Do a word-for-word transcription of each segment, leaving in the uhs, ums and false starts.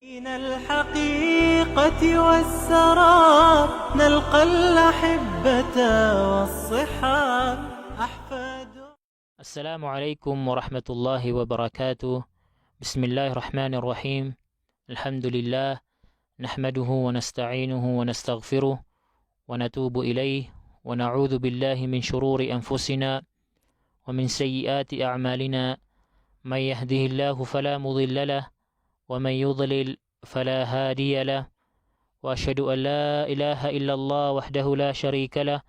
من الحقيقة والسراب نلقى الأحبة والصحاب أحفاد. السلام عليكم ورحمة الله وبركاته. بسم الله الرحمن الرحيم. الحمد لله. نحمده ونستعينه ونستغفره ونتوب إليه ونعوذ بالله من شرور أنفسنا ومن سيئات أعمالنا. من يهده الله فلا مضل له ومن يضلل فلا هادي له. وأشهد أن لا إله إلا الله وحده لا شريك له.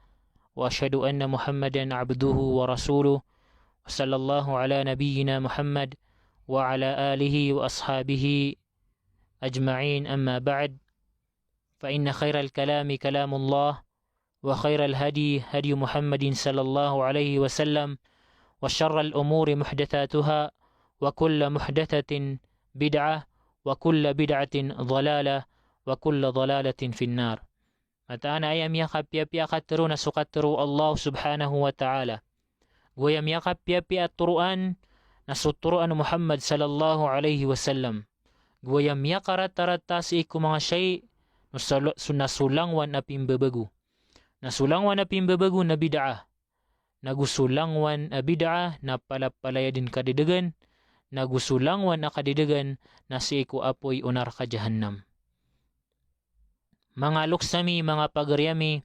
وأشهد أن محمدا عبده ورسوله. وصلى الله على نبينا محمد وعلى آله وأصحابه أجمعين. أما بعد، فإن خير الكلام كلام الله، وخير الهدي هدي محمد صلى الله عليه وسلم، وشر الأمور محدثاتها، وكل محدثة بدعة، وكل بدعة ضلالة، وكل ضلالة في النار. Mataan a aya miyakapiyapiya a katharo na so katharo o Allah subhanahu wa ta'ala. Go aya miyakapiyapiya a toroan na so toroan o Muhammad sallallahu alaihi wasallam. Go aya miyakaratarata sii ko manga shai na so, so, na so langowan a pimbabago. Na so langowan a pimbabago na bid'ah. Na go so langowan a bid'ah na palapalaya dn kadidagan. Na go so langowan a kadidagan na sii ko apoy o naraka jahannam. Manga loks ami, manga pagari ami,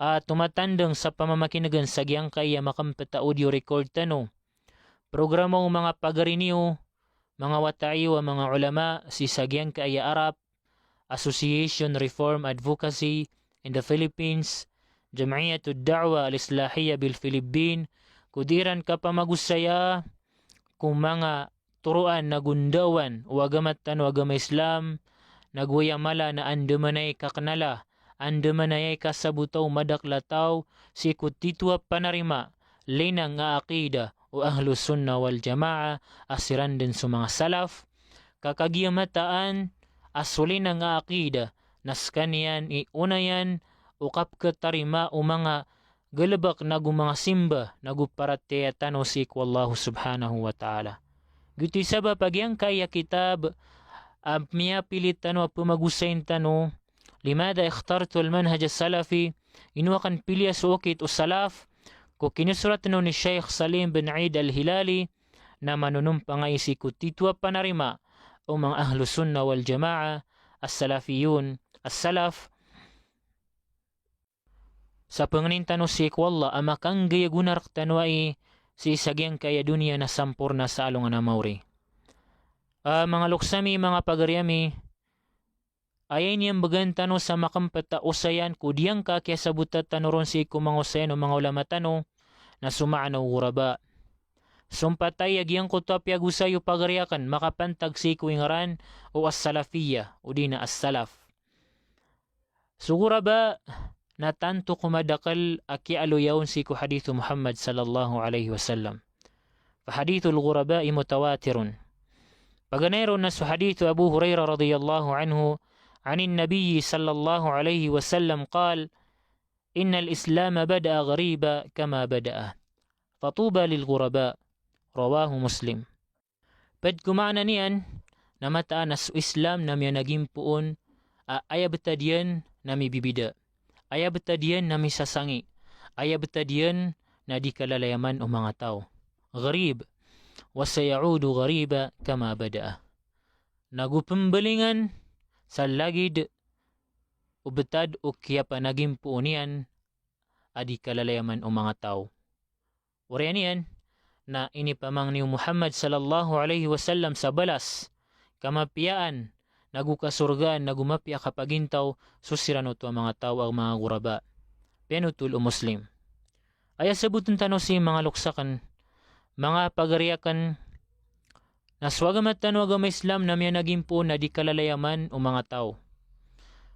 a tomatandang sa pamamakinegn sa giyangkai a makmpt a audio record tano. Programa o manga pagari niyo, manga wata iyo a manga ulama sii sa giyangkai a Arab, Association Reform Advocacy in the Philippines, Jam'iyatud Da'wah Al-Islahiyah bil Filibbin, ko dii ran kapamagosaya ko manga toroan nago ndaowan o agama tano a agama Islam, nago aya mala na andamanaya i kaknala, andamanaya i kasabota o madakl a taw sii ko tito a panarima, linang a aqidah o Ahlus Sunnah wal Jamaah a siran dn so manga salaf. Ka kagiya mataan a so linang a aqidah na skaniyan i onayan o kapkhatarima o manga galbk nago manga simba nago paratiyaya tano sii ko Allah subhanahu wa ta'ala. Giyoto i sabap a giyangkai a kitab a miyapili tano a pamagosayin tano, Limadha ikhtartul manhaj as-salafi, ino akn piliya so okit o salaf, ko kinosorat on i Sheikh Salim bin Eid Al-Hilali, na manonompang ai sii ko tito a panarima o manga Ahlus Sunnah wal Jamaah, as-Salafiyun, as-Salaf. Sa pangnin tano sii ko Allah a makanggay a gona rktano ai sii sa giyangkai a doniya na samporna sa alongan a maori. A, manga loks ami, manga pagari ami, aya iniyambagan tano sa makmpt a osayan ko diyangka a kiyasabota tano ron sii ko manga osayan o manga ulama tano, na so maana o ghuraba. Sompat aya giyangkoto a piyagosay o pagari akn makapantag sii ko ingaran o as-salafiyah, odi na as-salaf. So ghuraba na tanto ko madakl a kiyaaloya on sii ko hadith o Muhammad sallallahu alaihi wasallam. Fa hadithul ghuraba'i mutawatirun. Paganay ron na so hadith o Abu Hurairah radhiyallahu anhu, anin Nabiyyi sallallahu alaihi wasallam qal, "Innal Islama bada'a ghariban kama bada'a. Fatuba lil ghuraba." Rawahu Muslim. Pd ko maana niyan na mataan a so Islam na miyanagimpoon a aya btad iyan na mibibida, aya btad iyan na misasangi, aya btad iyan na di kalalayaman o manga taw. Gharib, wa sayaudu ghariban kama bada'a. Nago pmbalingan sa lagid o btad o kiyapanagimpoon iyan a di kalalayaman o manga taw. Oriyan iyan na inipamangni o Muhammad sallallahu alaihi wasallam sa balas, kamapiyaan, nago kasorgaan, nago mapiya a kapagintaw so siran oto a manga taw a manga ghuraba. Piyanothol o Muslim. Aya sabotn tano sii, manga loks akn, manga pagari akn, na so agama tano a agama Islam na miyanagimpoon a di kalalayaman o manga taw.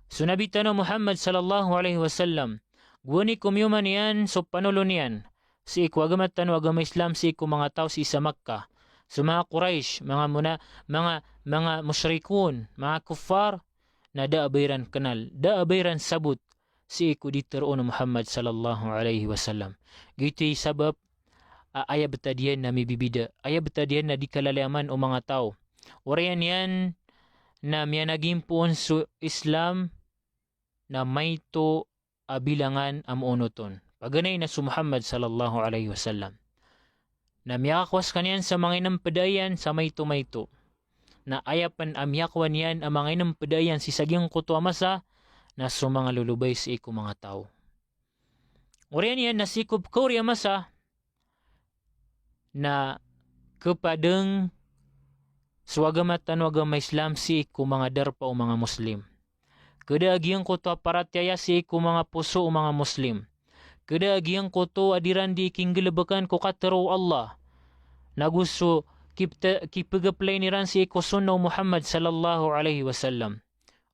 So Nabi tano Muhammad sallallahu alaihi wasallam, gowani ko miyoman iyan so panolon iyan sii ko agama tano a agama Islam sii ko manga taw sii sa Makkah. So manga Quraysh, manga muna-, manga, manga mushrikun, manga kuffar, na da a ba iran knal, da a ba iran sabot sii ko di tharoon o Muhammad sallallahu alaihi wasallam. Giyoto i sabap a aya btad iyan na mibibida, aya btad iyan na di kalalayaman o manga taw. Oriyan iyan na miyanagimpoon so Islam na maito a bilangan a moonot on. Paganay na so Muhammad sallallahu alaihi wasallam. Na miyakakowa skaniyan sa manga inempeda iyan sa maito-maito. Na aya pen a miyakowa niyan a manga inempeda iyan sii sa giyangkoto a masa na so manga lolobay sii ko manga taw. Oriyan iyan na sii ko pekaori a masa na kepadeng so agama tano a agama Islam sii ko manga darpa o manga Muslim. Keda a giyangkoto a paratiyaya sii ko manga poso o manga Muslim. Keda a giyangkoto a di ran di kinggelebekan ko katero o Allah. Nago so kipte-, kipegeplay iran sii ko sunnah o Muhammad sallallahu alaihi wasallam.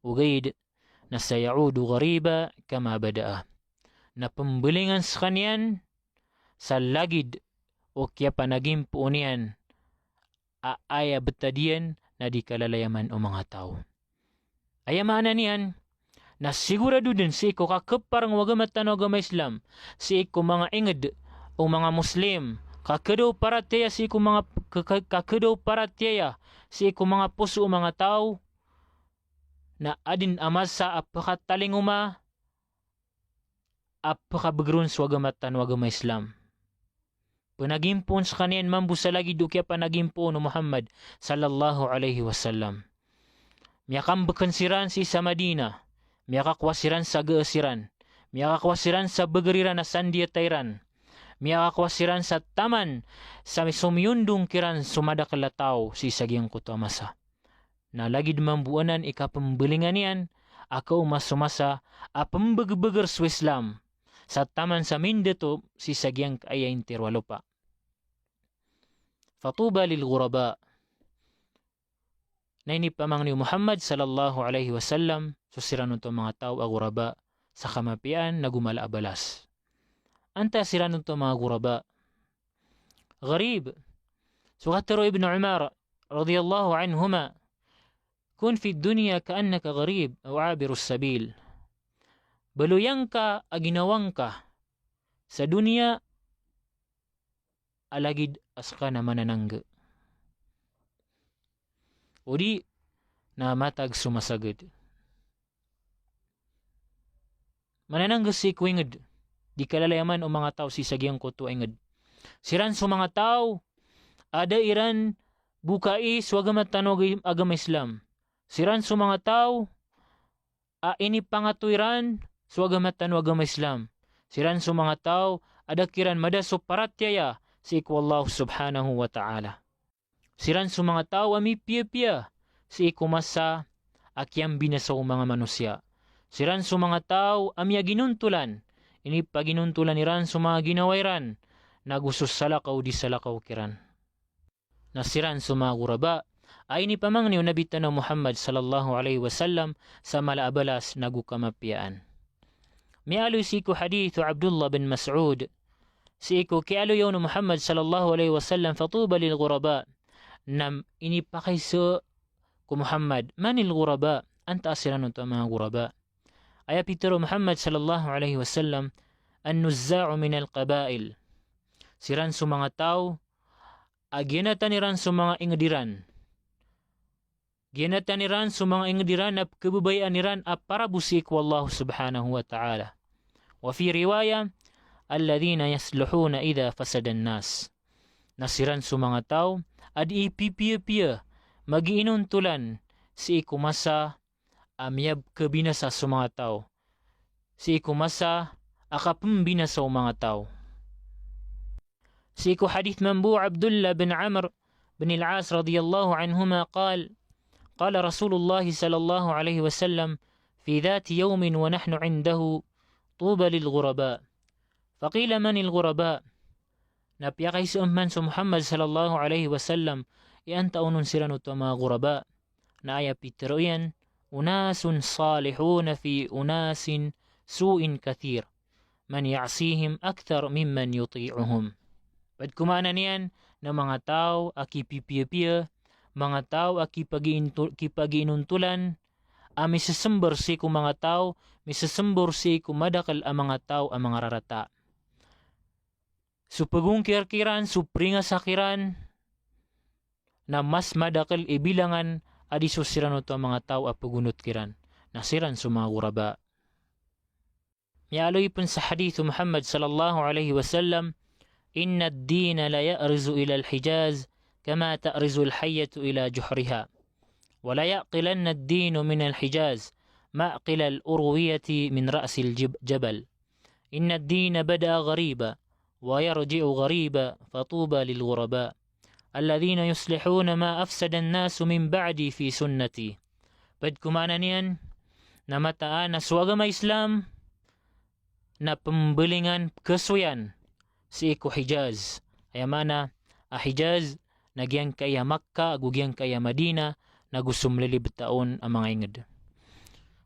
Ogaid na sayaudu ghariba kama bada'a. Na pembelingan skaniyan sa lagid o kiyapanagimpoon iyan a aya betad iyan na di kalalayaman o manga taw. Aya maana niyan na sigurado den sii ko kakepareng o agama tano a agama Islam, sii ko manga inged o manga Muslim, ka keda o paratiyaya sii ko manga, ka, ka, ka keda o paratiyaya sii ko manga poso o manga taw, na aden a masa a pekatalingoma a pekabeger on so agama tano a agama Islam. Penagimpoon skaniyan mambo sa lagid o kiyapanagimpoon o Muhammad sallallahu alaihi wasallam. Miyakambeken siran sii sa Madinah, miyakakowa siran sa gee siran, miyakakowa siran sa beger iran a sandiyata iran, miyakakowa siran sa taman sa mi-, somiyondong kiran so madakel a taw sii sa giyangkoto a masa. Na lagid mambo anan i kapembelingan iyan a kaoma so masa a pembegbeger so Islam sa taman sa mindato sii sa giyangkaya intiro a lopa. Fatuba lil ghuraba. Na inipamangni o Muhammad sallallahu alaihi wasallam so siran oto a manga taw a ghuraba sa kamapiyaan nago mala a balas. Antaa siran oto a manga ghuraba? Gharib. So katero o Ibn Umar radhiyallahu anhuma, "Kun fid dunya ka'annaka gharib aw abirus sabil." Baloy angka a ginawa ngka sa doniya a lagid a seka na mananangga, odi na matag so masagad. Mananangga sii ko inged, di kalalayaman o manga taw sii sa giyangkoto a inged. Siran so manga taw a da iran bokai so agama tano a agama Islam. Siran so manga taw a inipangato iran so agama tano a agama Islam. Siran so manga taw a da kiran mada so paratiyaya sii ko Allah subhanahu wa ta'ala. Siran so manga taw a mipiyapiya sii ko masa a kiyambinasa o manga manosiya. Siran so manga taw a miyaginontolan, inipaginontolan iran so manga ginawa iran, nago so salakaw di salakaw kiran. Na siran so manga ghuraba a inipamangni o Nabi tano Muhammad sallallahu alaihi wasallam sa mala a balas nago kamapiyaan. Miyaaloy sii ko hadith o Abdullah bin Mas'ud, sii ko kiyaaloya on o Muhammad sallallahu alaihi wasallam, "Fatuba lil ghuraba." Na inipakaiza ko Muhammad, "Manil ghuraba?" Antaa siran oto a manga ghuraba? Aya pitero o Muhammad sallallahu alaihi wasallam, "An-nuzza'u minal qaba'il." Siran so manga taw a giyanatan iran so manga inged iran. Giyanatan iran so manga inged iran a pekebabayaan iran a para bo sii ko Allah subhanahu wa ta'ala. Wa fi riwaya, "Alladhina yasluhuna idha fasadan nas." Na siran so manga taw a di ipipiyapiya, magiinontolan sii ko masa a miyakabinasa so manga taw, sii ko masa a kapembinasa o manga taw. Sii ko hadith mambo o Abdullah bin Amr bin al-As radiyallahu anhuma qal, qala Rasulullah sallallahu alaihi wasallam fi dhati yawmin wa nahnu indahu, "Tuba lil ghuraba." Faqila, "Manil ghuraba?" Na piyakaiza man so Muhammad sallallahu alaihi wasallam i antaa onon siran oto a manga ghuraba. Na aya pitero iyan, "Unasun salihuna fi unasin su'in kathir, man ya'sihim akthar mimman yuti'uhum." Ped ko maana niyan na manga taw a kipipiyapiya, manga taw a kipagiinto-, kipagiinontolan, a misesember sii ko manga taw, misesember sii ko madakel a manga taw a manga rarata. So pegongkir kiran, so peringasak iran, na mas madakel i bilangan a di so siran oto a manga taw a pagonot kiran, na siran so manga ghuraba. Miyaaloy pen sa hadith o Muhammad sallallahu alaihi wasallam, "Inna ad-dina la ya'rizu ila al-Hijaz kama ta'rizu al-hayyatu ila juhriha. Wa la ya'qilanna ad-dinu min al-Hijaz ma'qila al-urwiyati min ra'si al-jib-, jabal. Inna ad-dina bada'a ghariba, wa yarji'u ghariba, fatuba lil ghuraba. Alladhina yuslihuna ma afsada an-nasu min ba'di fi sunnati." Ped ko maana niyan, na mataan a so agama Islam, na pembelingan kesoyan sii ko Hijaz. Aya maana a Hijaz, na giyangkaya Makkah, ago giyangkaya Madinah, nago so melilibet on a manga inged.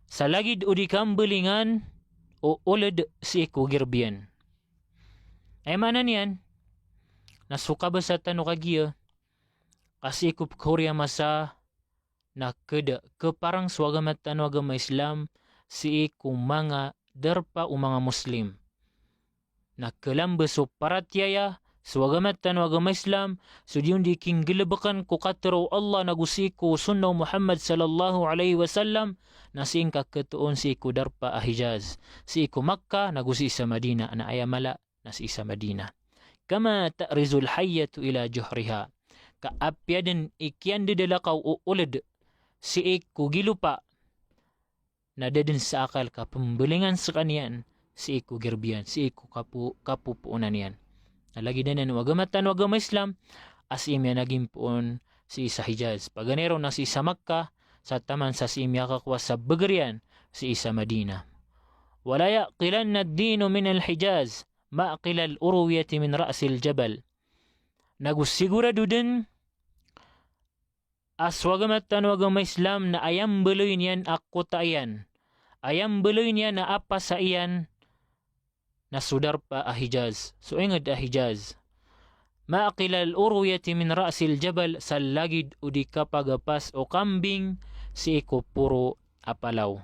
Sa lagid o di kambelingan o oled sii ko girbiyan. Aya maana niyan, na so kabasa tano kagiya, ka sii ko pekhaori a masa, na keda keparang so agama tano agama Islam sii ko manga darpa o manga Muslim. Na kelambe so paratiyaya so agama tano agama Islam, so di on di kinggelebekan ko katero o Allah nago sii ko sunnah o Muhammad sallallahu alaihi wasallam, na sii ngka ketoon sii ko darpa a Hijaz, sii ko Makkah nago sii sa Madinah, na aya mala na sii sa Madinah. Kama ta'rizul hayyatu ila juhriha. Ka apiya den i kiyandedalakaw o oled sii ko gilopa, na da den sa akal ka pembelingan sekaniyan sii ko girbiyan, sii ko kapo-, kapopoonan iyan. Na lagid anan o agama tano agama Islam a sii miyanagimpoon sii sa Hijaz. Paganay ron na sii sa Makkah, sa taman sa sii miyakakowa sa beger iyan sii sa Madinah. Wa la ya'qilanna ad-dinu min al-Hijaz ma'qila al-urwiyati min ra'si al-jabal. Nago sigurado den a so agama tano agama Islam na aya mbeloy niyan a kota iyan, aya mbeloy niyan a apasa iyan, na so darpa a Hijaz, so inged a Hijaz. Ma'qila al-urwiyati min ra'si al-jabal, sa lagid o di kapagapas o kambing sii ko poro a palaw.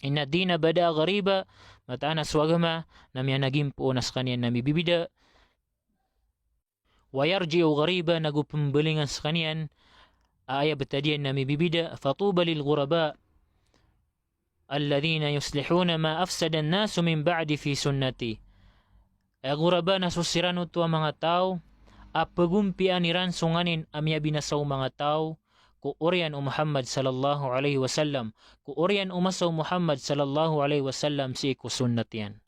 Inna ad-dina bada'a ghariba, mataan a so agama na miyanagimpoon a sekaniyan na mibibida. Wa yarji'u ghariba, nago pembelingan sekaniyan a aya betad iyan na mibibida. Fatuba lil ghuraba alladhina yuslihuna ma afsada an-nasu min ba'di fi sunnati. Aya ghuraba na so siran oto a manga taw a pegompiyaan iran so nganin a miyabinasa o manga taw ko oriyan o Muhammad sallallahu alaihi wasallam, ko oriyan o masa o Muhammad sallallahu alaihi wasallam sii ko sunnat iyan.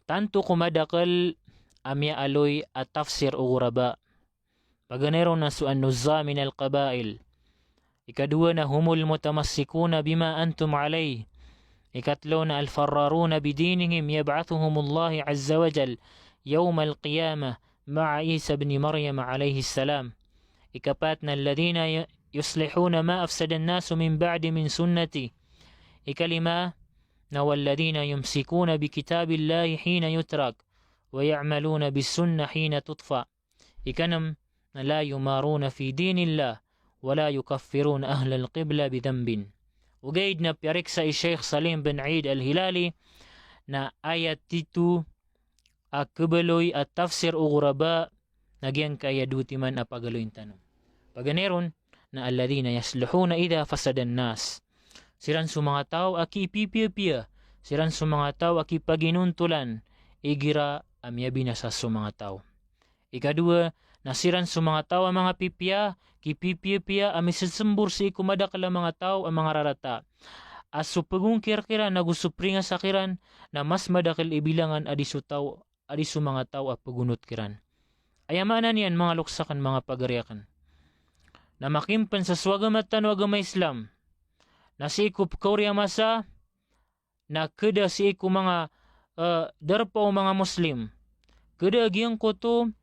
Tanto ko madakel a miyaaloy a tafsir o ghuraba. Paganay ron na so an-nuzza' min al-qaba'il. Ikadowa na humul mutamassikuna bima antum alayh. Ikatlo na al-farraruna bidinihim yab'athuhumullahu azza wa jal yawmal qiyamah ma'a Isa ibn Maryam alayhis salam. Ikapat na alladhina yu-, yuslihuna ma afsada an-nasu min ba'di min sunnati. Ikalima na walladhina yumsikuna bi kitabillahi hina yutrak wa ya'maluna bis sunnah hina tutfa. Ikanem na la yumaruna fi dinillah wa la yukaffiruna ahlal qiblah bi dhanbin. Ogaid na piyariksa i Sheikh Salim bin Eid Al-Hilali na aya tito a kebaloy a tafsir o ghuraba na giyangkaya dowa timan a pagaloyin tano. Paganay ron na alladhina yuslihuna idha fasada an-nas. Siran so manga taw a kipipiyapiya, siran so manga taw a kipaginontolan igira a miyabinasa so manga taw. Ikadowa na siran so manga taw a manga pipiya, kipipiyapiya a misesembor sii ko madakel a manga taw a manga rarata. A so pegongkir kiran ago so peringasak iran na mas madakel i bilangan a di so taw, a di so manga taw a pegonot kiran. Aya maana niyan manga lokes aken, manga pagari aken, na makimpen sa so agama tano agama Islam na sii ko pekaori a masa, na keda sii ko manga, eh, darpa o manga Muslim. Keda giyangkoto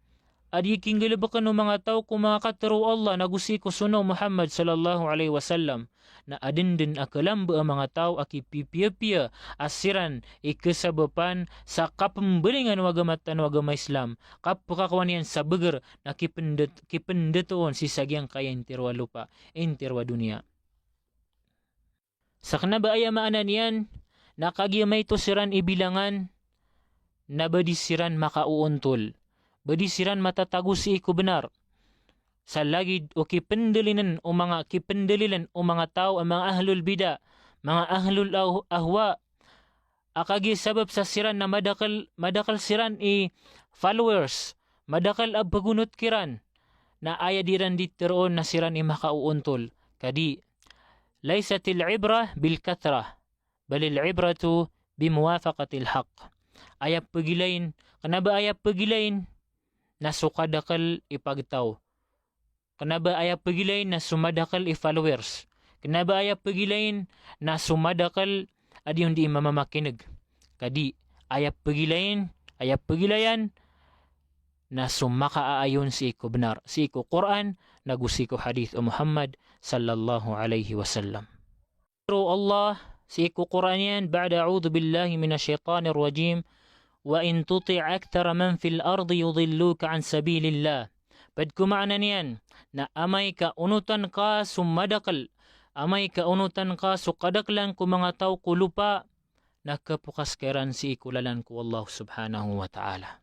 a di kinggalebeken o manga taw ko manga katero o Allah nago sii ko sunnah o Muhammad sallallahu alaihi wasallam. Na aden den a kelambe a manga taw a kipipiyapiya a siran i kesabapan sa kapembelingan o agama tano agama Islam, kapekakowa niyan sa beger na kipendet-, kipendetoon sii sa giyangkaya intiro a lopa, intiro a doniya. Sa kena ba aya maana niyan na kagiya maito siran i bilangan na ba di siran makaoontol, ba di siran matatago sii ko benar. sa lagid o kipendalilen o manga, kipendalilen o manga taw a manga ahlul bid'ah, manga ahlul ah-, ahwa, a kagiya sabap sa siran na madakel, madakel siran i followers, madakel a begonot kiran, na aya di iran di teroon na siran i makaoontol. Ka di, laysatil ibrah bil kathrah, balil ibratu bimuwafaqatil haqq. Aya pegilain, kena ba aya pegilain na so kadakel i pagtaw. Kena ba aya pegilain na so madakel i followers. Kena ba aya pegilain na so madakel a di on di mamamakineg. Ka di, aya pegilain, aya pegilayan na so makaaayon sii ko benar, sii ko Qur'an, nago sii ko hadith o Muhammad sallallahu alaihi wasallam. Tero o Allah sii ko Qur'an iyan, ba'da a'udhu billahi minash shaitanir rajim, "Wa in tuti' akthara man fil ardi yudilluka an sabilillah." Ped ko maana niyan, na amay ka onotan ka so madakel, amay ka onotan ka so kadakelan ko manga taw ko lopa, na kepokas ka iran sii ko lalan ko Allah subhanahu wa ta'ala.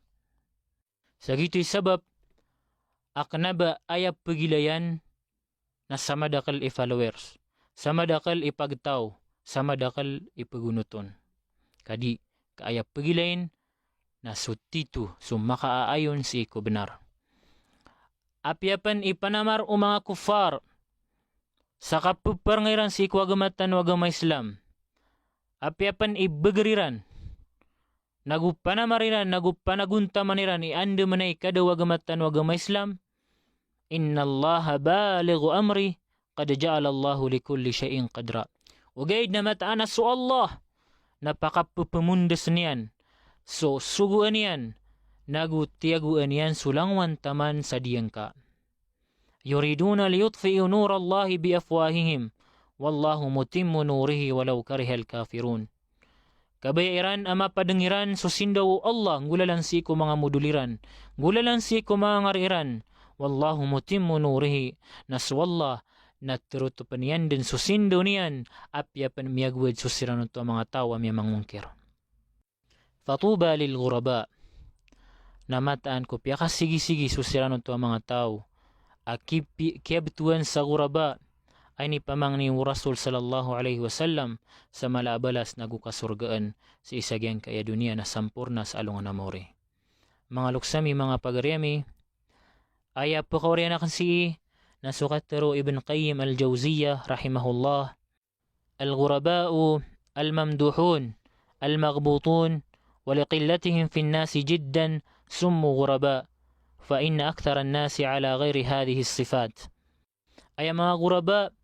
Sa giyoto i sabap a kena ba aya pegilayan na sa madakel i followers, sa madakel i pagtaw, sa madakel i pegonot on. Ka di, ka aya pegilain na so tito, so makaaayon sii ko benar. Apiya pen i panamar o manga kuffar sa kapepareng iran sii ko agama tano a agama Islam, apiya pen i beger iran, nago panamar iran, nago panagontaman iran i andamanaya i kadaw a agama tano a agama Islam, "Innallaha balighu amrih, qad ja'alallahu likulli shay'in qadra." Ogaid na mataan a so Allah na pakapepemondes niyan so sogoan iyan, nago tiyagoan iyan so langowan taman sa diyangka. "Yuriduna liyutfi'u nurallahi bi afwahihim, wallahu mutimmu nurihi walau karihal kafirun." Kabaya iran a mapadeng iran so sindaw o Allah, nggolalan sii ko manga modol iran, nggolalan sii ko manga ngari iran. "Wallahu mutimmu nurihi." Na so Allah na terotopen iyan den so sindaw niyan, apiya pen miyagowad so siran oto a manga taw a miyamangongkir. "Fatuba lil ghuraba." Na mataan ko piyakasigisigi so siran oto a manga taw a kipi-, kiyabetowan sa ghuraba, a inipamangni o Rasul sallallahu alaihi wasallam sa mala a balas nago kasorgaan sii sa giyangkaya doniya na samporna sa alongan a maori. Manga loks ami, manga pagari ami, aya pekaoriyan aken sii na so katero o Ibn Qayyim al-Jawziyyah rahimahullah, "Al-ghuraba'u al-mamduhun al-maghtubun, wa li qillatihim fin nasi jiddan summu ghuraba, fa inna aktharan nasi ala ghairi hadhihi sifat." Aya manga ghuraba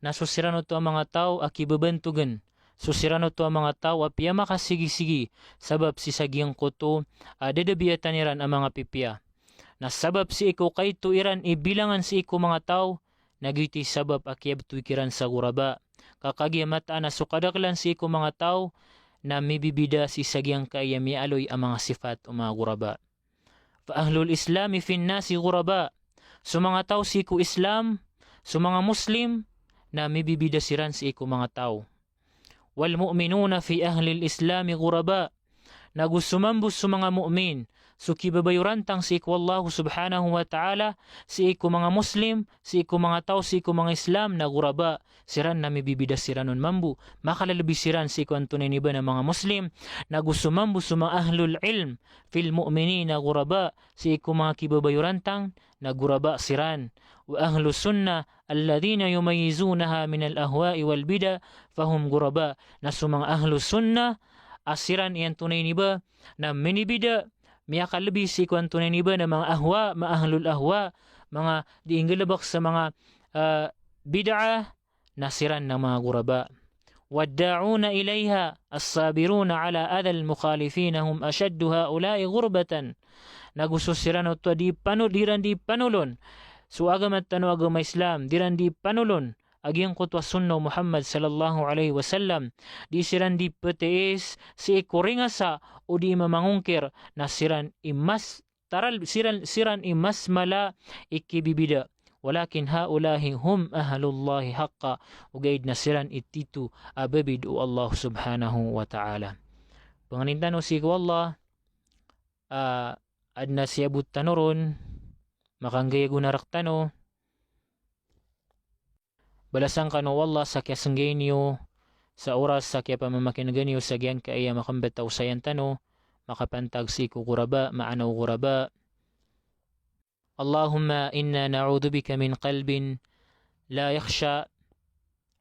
na so siran oto a manga taw a kibebantogen, so siran oto a manga taw a piyamakasigisigi, sabap sii sa giyangkoto a dadabiyatan iran a manga pipiya. Na sabap sii ko kaito iran i bilangan sii ko manga taw, na giyoto i sabap a kiyabetowi kiran sa ghuraba. Ka kagiya mataan a so kadakelan sii ko manga taw na mibibida sii sa giyangkaya miyaaloy a manga sifat o manga ghuraba. "Fa ahlul islami fin nasi ghuraba." So manga taw sii ko Islam, so manga Muslim, na mibibida siran sii ko manga taw. "Wal mu'minuna fi ahlil islami ghuraba." Nago so mambo so manga mu'min, so kibabayorantang sii ko Allah subhanahu wa ta'ala, sii ko manga Muslim, sii ko manga taw, sii ko manga Islam, na ghuraba siran, na mibibida siran on mambo. Makalelebi siran sii ko antonaa ini ba na manga Muslim. Nago so mambo so manga ahlul ilm fil mu'minina ghuraba, sii ko manga kibabayorantang, na ghuraba siran. "Wa ahlus sunnah alladhina yumayyizunaha minal ahwa'i wal bid'ah, fahum ghuraba." Na so manga ahlus sunnah a siran i antonaa ini ba na minibida, miyakalebi sii ko antonaa ini ba na manga ahwa, manga ahlul ahwa, manga di inggalebek sa manga, ah, bid'ah, na siran na manga ghuraba. "Wadda'una ilaiha as-sabiruna ala adhal mukhalifina hum ashaddu haula'i ghurbatan." Nago so siran oto a di pano-, di iran di panolon so agama tano a agama Islam, di iran di panolon a giyangkoto a sunnah o Muhammad sallallahu alaihi wasallam, di siran di petiis sii ko ringasa o di mamangongkir, na siran i mas taral-, siran, siran i mas mala i kibibida. "Walakin haula'i hum ahlullahi haqqa." Ogaid na siran i tito a babid o Allah subhanahu wa ta'ala. Pengenin tano sii ko Allah, ah, aden a siyabot tano ron, makanggay a gona rektano. Balasan kano o Allah sa kiyasnggay niyo sa oras sa kiyapamamakinega niyo sa giyangkaya makambet a osayan tano, makapantag sii ko ghuraba, maana o ghuraba. اللهم إنا نعوذ بك من قلب لا يخشع،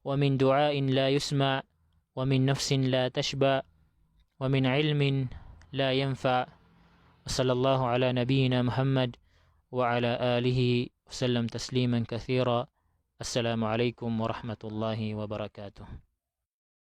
ومن دعاء لا يسمع، ومن نفس لا تشبع، ومن علم لا ينفع. وصلى الله على نبينا محمد وعلى آله وسلم تسليما كثيرا. السلام عليكم ورحمة الله وبركاته.